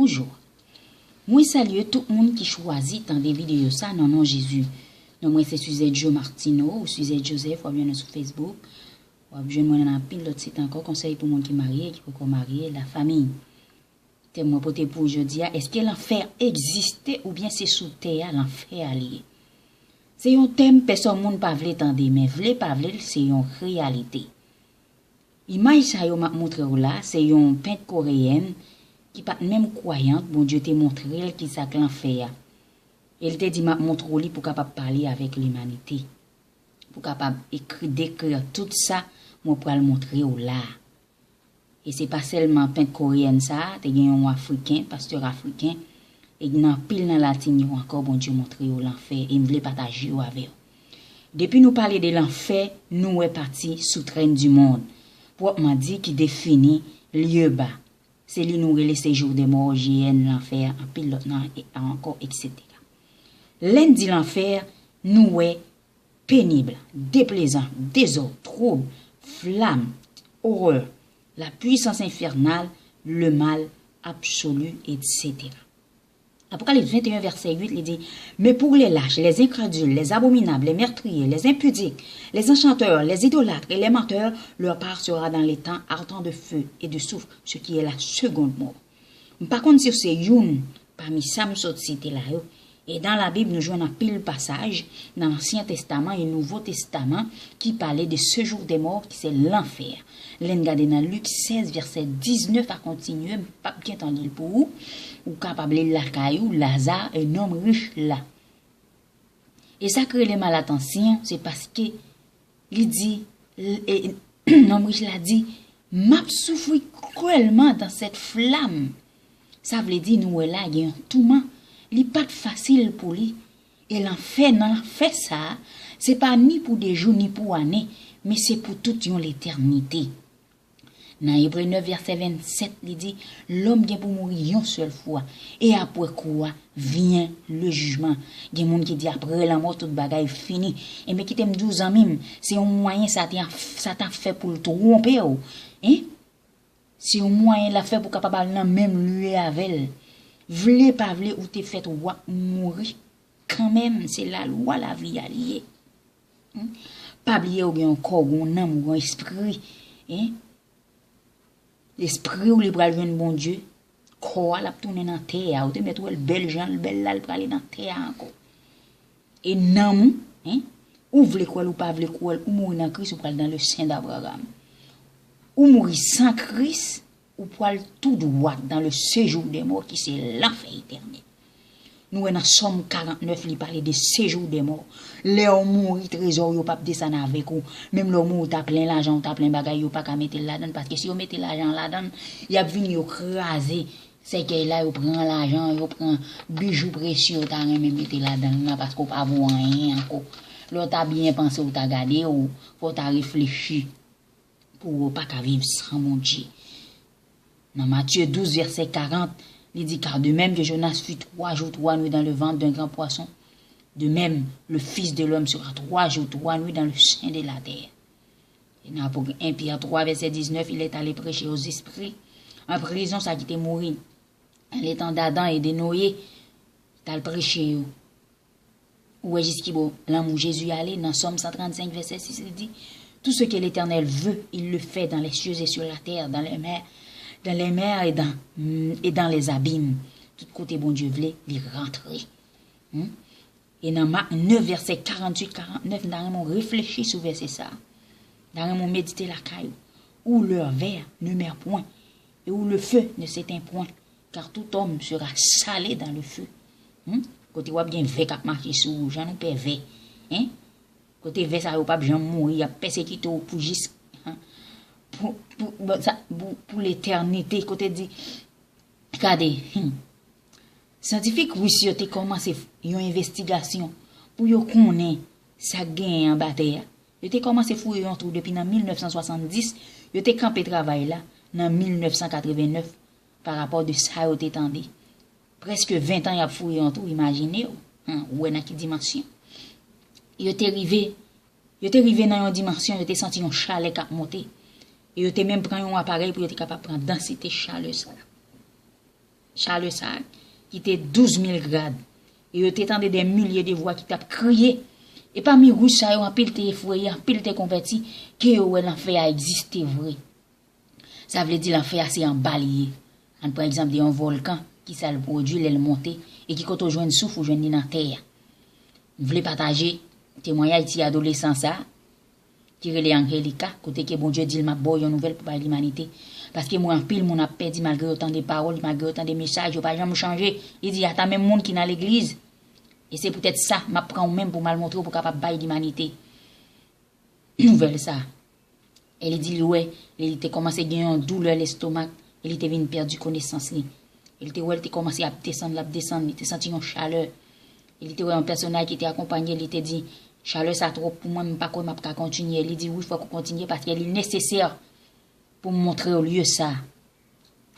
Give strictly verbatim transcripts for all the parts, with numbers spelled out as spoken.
Bonjou. Mwen salye tout moun ki chwazi tande videyo sa nan non Jezi. Non mwen se Suzette Jo Martineau ou Suzette Joseph, w ap jwenn mwen sou Facebook. W ap jwenn mwen nan anpil lòt sit ankò, konsèy pou moun ki marye, ki poko marye, lafanmi. Tèm mwen pote pou jodi a, èske lanfè egziste oubyen se sou tè a lanfè a li ye? Se yon tèm pèsòn moun pa vle tande, men vle pa vle l se yon reyalite. Imaj sa yo m ap montre w la, se yon pent koreyèn ki pa t menm kwayant, Bondye te montre l kisa k lanfè a. E l te di, "M ap montre w li pou w kapab pale avèk limanite, pou w kapab ekri, dekri tout sa mwen pral montre w la a." E se pa sèlman pent koreyèn sa a, te gen yon Afriken, pastè Afriken, e gen anpil nan Latin yo ankò, Bondye montre yo lanfè, e m vle pataje yo avè w. Depi nou pale de lanfè, nou wè pati souterraine du monde, pwòpman di, ki defini lye ba. Se li nou rele séjour des morts, G N, lanfè, anpil lòt nan ankò, et cetera. Lè n di lanfè, nou wè pénible, déplaisant, désordre, trouble, flamme, horreur, la puissance infernale, le mal absolu, et cetera. Apokalips venteyen, vèsè uit, li di, "Mais pour les lâches, les incrédules, les abominables, les meurtriers, les impudiques, les enchanteurs, les idolâtres et les menteurs, leur part sera dans les temps ardents de feu et de soufre, ce qui est la seconde mort." M pa konn si w se youn pami sa m sot site la yo. E nan Labib, nou jwenn anpil pasaj nan Ansyen Testaman e Nouvo Testaman ki pale de séjour des morts, ki se lanfè. Lè n gade nan Lik sèz, vèsè diznèf a kontinye, m p ap gentan li l pou ou. Ou kapab li l lakay ou, Laza, e nonm rich la. E sa k rele m a latansyon, se paske li di, e, nonm rich la di, "M ap soufri cruellement dans cette flamme." Sa vle di, nou wè la, gen yon touman. Li pa t fasil pou li. E lanfè, nan lanfè sa a, se pa ni pou de jou, ni pou ane, men se pou tout yon letènite. Nan Ebre nèf, vèsè vennsèt, li di, "Lòm gen pou mouri yon sèl fwa, e apre kou a, vyen le jijman." Gen moun ki di, "Apre lanmò, tout bagay fini." Enben, kite m di w, zanmi m, se yon mwayen Satan, Satan fè pou l twonpe w. Hein? Se yon mwayen l ap fè pou w kapab al nan menm lye avè l. Vle pa vle, ou te fèt, w ap mouri kanmenm. Se lalwa lavi a li ye. Hmm? Pa bliye, ou gen yon kò, ou gen yon nanm, ou gen yon espri. Hein? Lespri w, li pral jwenn Bondye. Kò a, l ap tounen nan tè a. Ou te mèt wè l bèl jan l bèl la, l prale nan tè a ankò. E nanm ou, hein, ou vle kwè l, ou pa vle kwè l, ou mouri nan Kris, ou pral dans le sein d'Abraham. Ou mouri san Kris, ou pral tou dwat dans le séjour des morts, ki se lanfè etènèl. Nou wè nan Sòm karantnèf, li pale de séjour des morts. Lè w mouri, trezò w yo p ap desann avèk ou. Menm lè w mouri, w ta plen lajan, w ta plen bagay, yo pa ka mete l ladann, paske si yo mete lajan ladann, y ap vini, yo kraze sèkèy la, yo pran lajan, yo pran bijou presye, yo ta renmen mete ladann nan, paske w pa vo anyen ankò. Lè w ta byen panse, w ta gade, w, fò w ta reflechi pou w pa ka viv san Bondye. Nan Matye douz, vèsè karant, li di, "Car de même que Jonas fut trois jours, trois nuits dans le ventre d'un grand poisson, de même le Fils de l'homme sera trois jours, trois nuits dans le sein de la terre." Et dans un Pierre trois, verset dix-neuf, il est allé prêcher aux esprits en prison, sa ki te mouri dans le temps d'Adam et de Noé, li t al preche yo. Ou wè jiskibò lanmou Jezi ale nan Sòm san trannsenk, vèsè sis, li di, "Tout ce que l'Éternel veut, il le fait dans les cieux et sur la terre, dans les mers, dans les mers et dans, et dans les abîmes." Tout kote Bondye vle, li rantre. Hmm? E nan Mak nèf, vèsè karanntuit, karannèf, m ta renmen w reflechi sou vèsè sa a. M ta renmen w medite lakay ou. "Où leur ver ne meurt point, et où le feu ne s'éteint point, car tout homme sera salé dans le feu." Hmm? Kote w ap gen vè k ap mache sou ou, jan nou pè vè. Hein? Kote vè sa yo p ap janm mouri, y ap pèsekite w pou jis, hein? Pou, pou, bon, sa, pou, pou letènite. Kote di, gade, hmm, syantifik ris yo te kòmanse f-, yon envestigasyon pou yo konnen sa k genyen anba tè a. Yo te kòmanse fouye yon twou depi nan mil nèf san swasanndis, yo te kanpe travay la nan mil nèf san katrevennèf, pa rapò de sa yo te tande. Prèske ven tan y ap fouye yon twou, imajine w, hein, ou wè nan ki dimansyon. Yo te rive, yo te rive nan yon dimansyon, yo te santi yon chalè k ap monte. E yo te menm pran yon aparèy pou yo te kapab pran dansite chalè sa a. Chalè sa a ki te douz mil grad. E yo te tande dè milye de vwa ki t ap kriye. E pami Ris sa yo, anpil te efreye, anpil te konvèti, ke yo wè lanfè a egziste vre. Sa vle di lanfè a se anba li ye. Ann pran egzanp de yon vòlkan, kisa l pwodui lè l monte, e ki kote w jwenn souf ou jwenn li nan tè a. M vle pataje temwayaj ti adolesan sa a, ki rele Angelica, kote ke Bondye di l, "M ap ba w yon nouvèl pou bay limanite." Paske m wè anpil moun ap pèdi malgre yo tande pawòl, malgre yo tande mesaj, yo pa janm chanje. Li di, "Ata menm moun ki nan legliz." E se poutèt sa, m ap pran ou menm pou m al montre w pou w kapab bay limanite nouvèl sa a. E li di li wè, li te kòmanse gen yon doulè lestomak, e li te vin pèdi konesans li. E li te wè li te kòmanse ap desann, l ap desann, li te santi yon chalè. E li te wè yon pèsonaj ki te akonpanye li, te di, "Chalè sa twòp pou mwen, m pa kwè m ap ka kontinye." Li di, "Wi, fòk ou kontinye paske li nesesè pou m montre w lye sa a.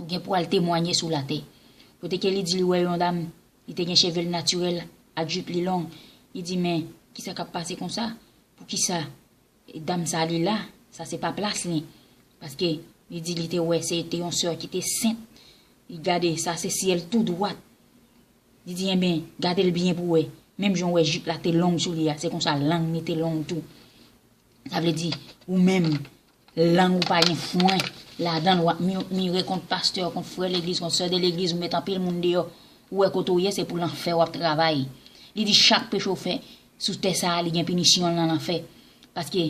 Ou gen pou al temwanye sou latè." Kote ke li di li wè yon dam, li te gen cheve l natirèl ak jip li long. Li di, "Men, kisa k ap pase konsa? Poukisa dam sa li la? Sa se pa plas li." Paske li di li te wè se te yon sè ki te sent. Li gade, sa se syèl tou dwat. Li di, "Enben, gade l byen pou wè." Menm jan w wè jip la te long sou li a, se konsa lang li te long tou. Sa vle di, ou menm, lang ou pa gen fwen ladan l, w ap mi-, mire kont pastè, kont frè legliz, kont sè de legliz, ou met anpil moun deyò. Ou wè kote w ye, se pou lanfè w ap travay. Li di chak peche w fè sou tè sa a, li gen pinisyon l nan lanfè. Paske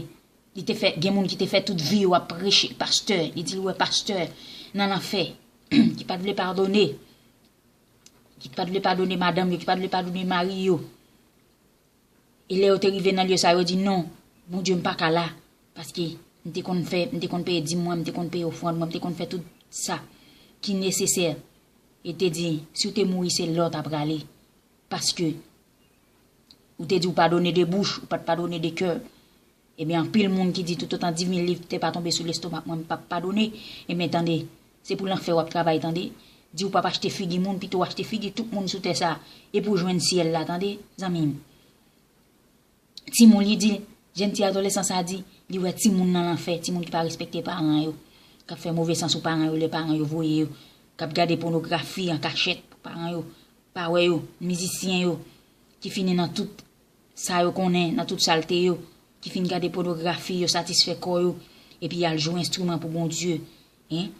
li te fè, gen moun ki te fè tout vi yo ap preche, pastè, li di l wè pastè nan lanfè, ki pa t vle padone, ki pa t vle padone madanm yo, ki pa t vle padone mari yo. E lè yo te rive nan lye sa, yo di, "Non, Bondye, m pa ka la, paske m te konn fè, m te konn peye dim mwen, m te konn peye ofrann mwen, m te konn fè tout sa ki nesesè." E te di, "Si w te mouri, se la w ta prale, paske ou te di w padone de bouch, ou pa t padone de kè." Ebyen, anpil moun ki di, "Toutotan dis mil liv tè pa tonbe sou lestomak mwen, m p ap padone." Ebyen, tande, se pou lanfè w ap travay, tande. Di w p ap achte figi moun, pito w achte figi tout moun sou tè sa a, e pou w jwenn syèl la, tande, zanmi m. Timoun, li di, jèn ti adolesan sa a di, li wè timoun nan lanfè, timoun ki pa respekte paran yo, k ap fè move san sou paran yo, lè paran yo voye yo, k ap gade pònografi an kachèt pou paran yo pa wè yo, mizisyen yo, ki fini nan tout sa yo konnen, nan tout salte yo, ki fin gade pònografi, yo satisfè kò yo, epi y al jwe enstriman pou Bondye. Hein?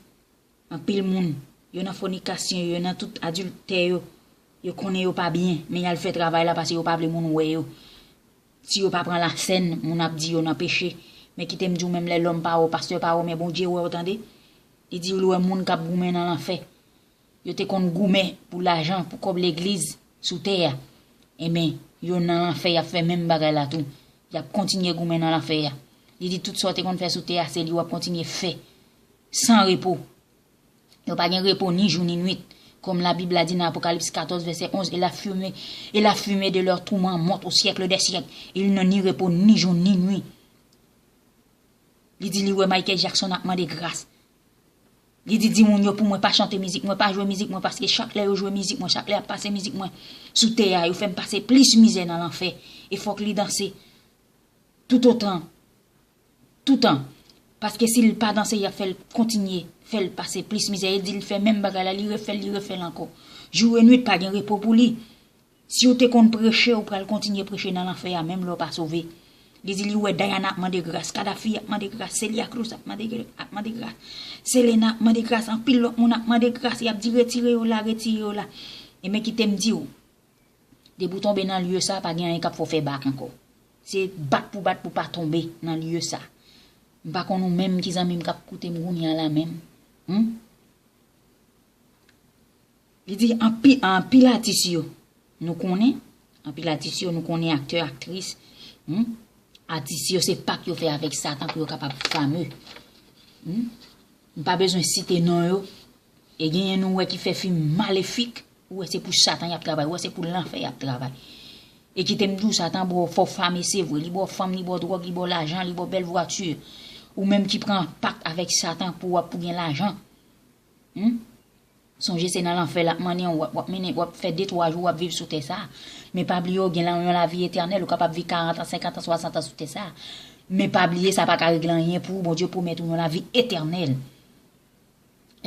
Anpil moun, yo nan fònikasyon, yo nan tout adiltè yo, yo konnen yo pa byen, men y al fè travay la paske yo pa vle moun wè yo. Si yo pa pran lasèn, moun ap di yo nan peche. Men kite m di w, menm lè lòm pa wè w, pastè pa wè w, men Bondye wè w, tande. Li di w, l wè moun k ap goumen nan lanfè. Yo te konn goumen pou lajan, pou kòb legliz sou tè a. Enben, yo nan lanfè, y ap fè menm bagay la tou. Y ap kontinye goumen nan lanfè a. Li di, "Tout sa w te konn fè sou tè a, se li w ap kontinye fè san repo." Yo pa gen repo ni jou ni nwit. Kòm Labib la di nan Apokalips katòz, vèsè onz, "Et la fumée, et la fumée de leur tourment monte au siècle des siècles. Ils n'ont ni repos, ni jour, ni nuit." Li di li wè Michael Jackson ap mande gras. Li di, "Di moun yo pou mwen pa chante mizik mwen, pa jwe mizik mwen, paske chak lè yo jwe mizik mwen, chak lè y ap pase mizik mwen sou tè a, yo fè m pase plis mizè nan lanfè. E fòk li danse toutotan, toutan. Paske si l pa danse, y ap fè l kontinye, fè l pase plis mizè." E di l fè menm bagay la, li refè l, li refè l ankò. Jou e nwit, pa gen repo pou li. Si w te konn preche, ou pral kontinye preche nan lanfè a, menm lè w pa sove. Li di li wè Diana ap mande gras, Kadafi ap mande gras, Celia Cruz ap mande, ap mande gras, Selena ap mande gras, anpil lòt moun ap mande gras, y ap di, "Retire yo la, retire yo la." E men kite m di w, depi w tonbe nan lye sa, pa gen anyen k ap fè w fè bak ankò. Se bat pou bat pou pa tonbe nan lye sa. M pa konn ou menm ki zanmi m k ap koute m kounye a la menm. Hmm? Li di anpi-, anpil atis yo, nou konnen, anpil atis yo, nou konnen aktè, aktris, hmm? Atis yo, se pak yo fè avèk Satan pou yo kapab fame. Hmm? M pa bezwen site non yo. E genyen nou wè ki fè fim malefik, ou wè se pou Satan y ap travay, ou wè se pou lanfè y ap travay. E kite m di w, Satan ba w, fè w fame, se vre, li ba w fanm, li ba w dwòg, li ba w lajan, li ba w bèl vwati. Ou menm ki pran pak avèk Satan pou w ap, pou gen lajan. Hmm? Sonje se nan lanfè l ap mennen w, w ap, w ap mennen, w ap fè de twa jou w ap viv sou tè sa a. Men pa bliye w gen la, yon lavi etènèl, ou kapab viv karant an, senkant an, swasant an sou tè sa a. Men pa bliye sa pa ka regle anyen pou ou, Bondye pwomèt ou yon lavi etènèl.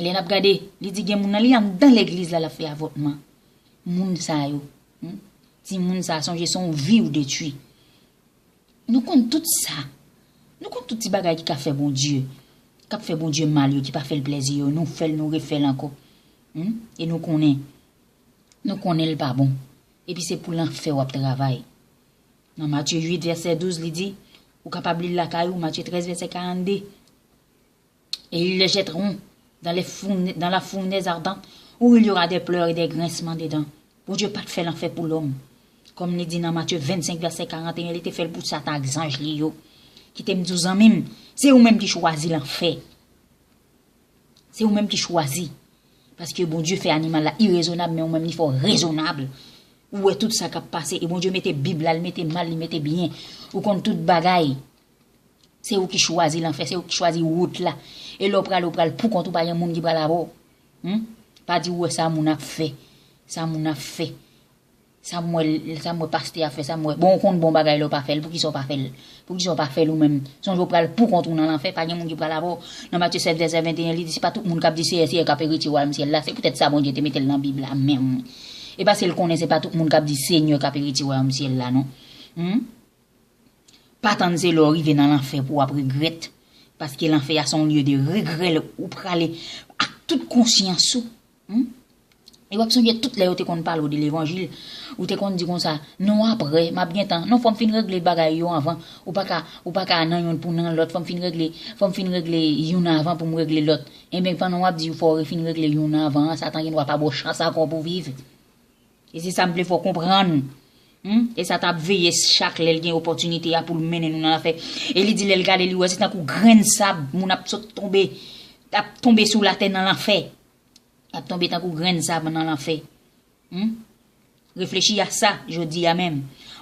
Lè n ap gade, li di gen moun nan li anndan legliz la, l ap fè avòtman. Moun sa yo. Hmm? Timoun sa, sonje se yon vi ou detwi. Nou konn tout sa. Nou konn tout ti bagay ki ka fè Bondye, k ap fè Bondye mal yo, ki pa fè l plèzi yo. Nou fè l, nou refè l ankò. Hmm? E nou konnen, nou konnen l pa bon. Epi se pou lanfè w ap travay. Nan Matye uit, vèsè douz, li di, ou kapab li l lakay ou, Matye trèz, vèsè karannde. Et ils les jetteront dans les fourne-, dans la fournaise ardente, où il y aura des pleurs et des grincements de dents. Bondye pa t fè lanfè pou lòm. Kòm li di nan Matye vennsenk, vèsè karanteyen, li te fè l pou Satan ak zanj li yo. Kite m di w, zanmi m, se ou menm ki chwazi lanfè. Se ou menm ki chwazi. Paske Bondye fè animal la irezonab, men ou menm li fè w rezonab. Ou wè tout sa k ap pase. E Bondye mete Bib la, li mete mal, li mete byen. Ou konn tout bagay. Se ou ki chwazi lanfè, se ou ki chwazi wout la. E lè w prale, ou pral pou kont ou, pa gen moun ki pral avè w. Hmm? Pa di ou wè sa moun ap fè. Sa moun ap fè. Sa m wè, sa m wè pastè a fè, sa m wè. Bon, ou konn bon bagay la, ou pa fè l, poukisa w pa fè l? Poukisa w pa fè l ou menm? Sonje w pral pou kont ou nan lanfè, pa gen moun ki pral avè w. Nan Matye sèt, vèsè venteyen, li di, se pa tout moun k ap di, Seyè, Seyè, k ap erite wayòm syèl la. Se poutèt sa Bondye te mete l nan Bib la menm. E paske l konnen se pa tout moun k ap di, Senyè, k ap erite wayòm syèl la, non. Hmm? Pa tann se lè w rive nan lanfè pou w ap regrèt, paske lanfè a se yon lye de regrè, ou prale ak tout konsyans ou. Hmm? E w ap sonje tout lè yo te konn pale w de levanjil, ou te konn di konsa, non, apre, m ap gen tan. Non, fò m fin regle bagay yo anvan. Ou pa ka, ou pa ka nan youn pou nan lòt. Fò m fin regle, fò m fin regle youn anvan pou m regle lòt. Enben, pandan w ap di fò w refin regle youn anvan an, Satan gen dwa pa ba w chans ankò pou w viv. E se sa m vle fè w konprann. Hmm? E sa t ap veye chak lè l gen opòtinite a pou l mennen nou nan lanfè. E li di lè l gade, li wè se tankou grenn sab, moun ap sot tonbe, ap tonbe sou latè nan lanfè. Ap tonbe tankou grenn sab nan lanfè. Hmm? Reflechi a sa, jodi a menm.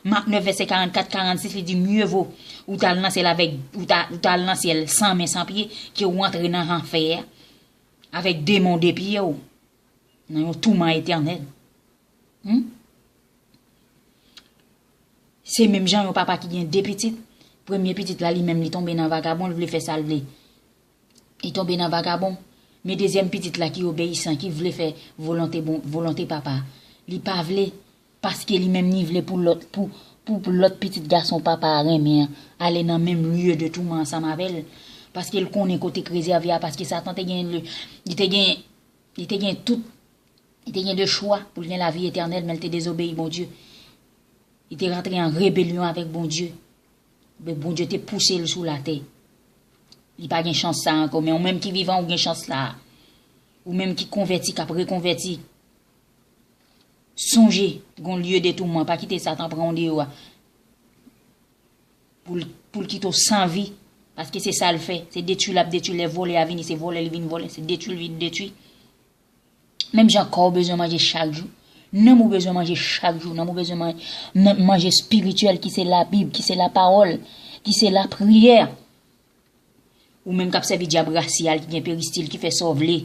Mak nèf, vèsè karannkat, karannsis, li di, mieux vaut ou t al nan syèl avèk, ou ta, ou t al nan syèl san men, san pye, ke ou antre nan lanfè a avèk de men w, de pye w, nan yon touman etènèl. Hmm? Se menm jan yon papa ki gen de pitit. Premye pitit la, li menm, li tonbe nan vagabon, li vle fè sa l vle. Li tonbe nan vagabon. Men dezyèm pitit la ki obeyisan, ki vle fè volonte bon, volonte papa, li pa vle, paske li menm li vle pou lòt, pou, pou, pou lòt pitit gason papa a renmen an, ale nan menm lye de touman ansanm avè l. Paske l konnen kote k rezève a, paske Satan te gen le, li te gen, li te gen tout, li te gen de chwa pou l gen lavi etènèl, men l te dezobeyi Bondye. Li te rantre an rebelyon avèk Bondye. Men Bondye te pouse l sou latè. Li pa gen chans sa ankò, men ou menm ki vivan, ou gen chans la. Ou menm ki konvèti, k ap rekonvèti. Sonje, gon lye de touman, pa kite Satan pran w deyò a. Pou l, pou l kite w san vi, paske se sa l fè. Se detwi l ap detwi, lè vòlè a vini, se vòlè li vin vòlè, se detwi l vin detwi. Menm jan kò w bezwen manje chak jou, nanm ou bezwen manje chak jou, nanm ou bezwen man-, nan-, manje espirityèl ki se Labib, ki se lapawòl, ki se lapriyè. Ou menm k ap sèvi dyab rasyal ki gen peristil, ki fè sa w vle.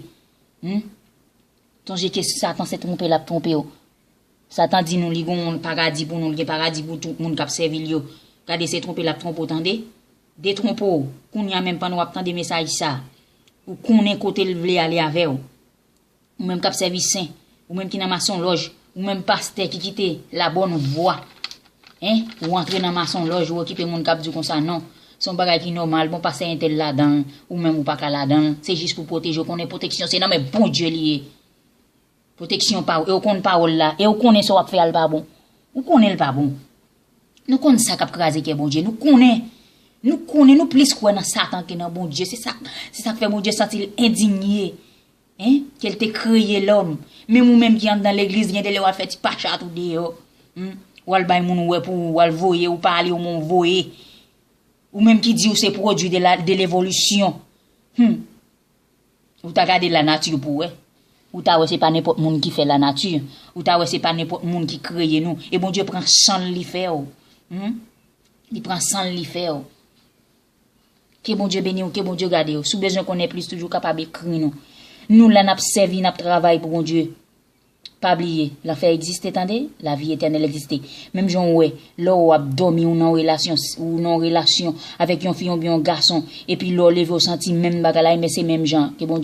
Hmm? Sonje ke Satan se twonpe l ap twonpe w. Satan di nou li gon yon paradi pou nou, li gen paradi pou tout moun k ap sèvi l yo. Gade se twonpe l ap twonpe w, tande. Detwonpe w. Kounye a menm pandan w ap tande mesaj sa, ou konnen kote l vle ale avè w. Ou menm k ap sèvi sen, ou menm ki nan masonlòj, ou menm pastè ki kite la bonne voie, en, ou antre nan masonlòj, ou okipe moun k ap di w konsa non. Se yon bagay ki nòmal, bon, pastè entèl ladan l, ou menm ou pa ka ladan l, se jis pou pwoteje w, konnen pwoteksyon se nan men Bondye li ye. Pwoteksyon pa w, e w konn pawòl la, e w konnen sa w ap fè a l pa bon. Ou konnen l pa bon. Nou konn sa k ap kraze kè Bondye, nou konnen, nou konnen, nou plis kwè nan Satan ke nan Bondye. Se sa, se sa k fè Bondye santi l endinye. Hein? Ke l te kreye lòm. Menm ou menm ki anndan legliz, gen de lè w al fè ti pachat ou deyò. Hmm? W al bay moun wè pou ou, w al voye, ou pa ale, ou men w voye. Ou menm ki di ou se pwodui de la, de levolisyon. Hmm. Ou ta gade lanati pou wè. Ou ta wè se pa nenpòt moun ki fè lanati. Ou ta wè se pa nenpòt moun ki kreye nou. E Bondye pran san l li fè w. Hmm? Li pran san l li fè w. Ke Bondye beni w, ke Bondye gade w. Si w bezwen konnen plis, toujou kapab ekri nou. Nou la n ap sèvi, n ap travay pou Bondye. Pa bliye, lanfè egziste, tande, lavi etènèl egziste. Menm jan w wè, lè w ap dòmi, ou nan relasyon, ou nan relasyon avèk yon fi oubyen yon gason, epi lè w leve, w santi menm bagay la, men se menm jan, ke Bondye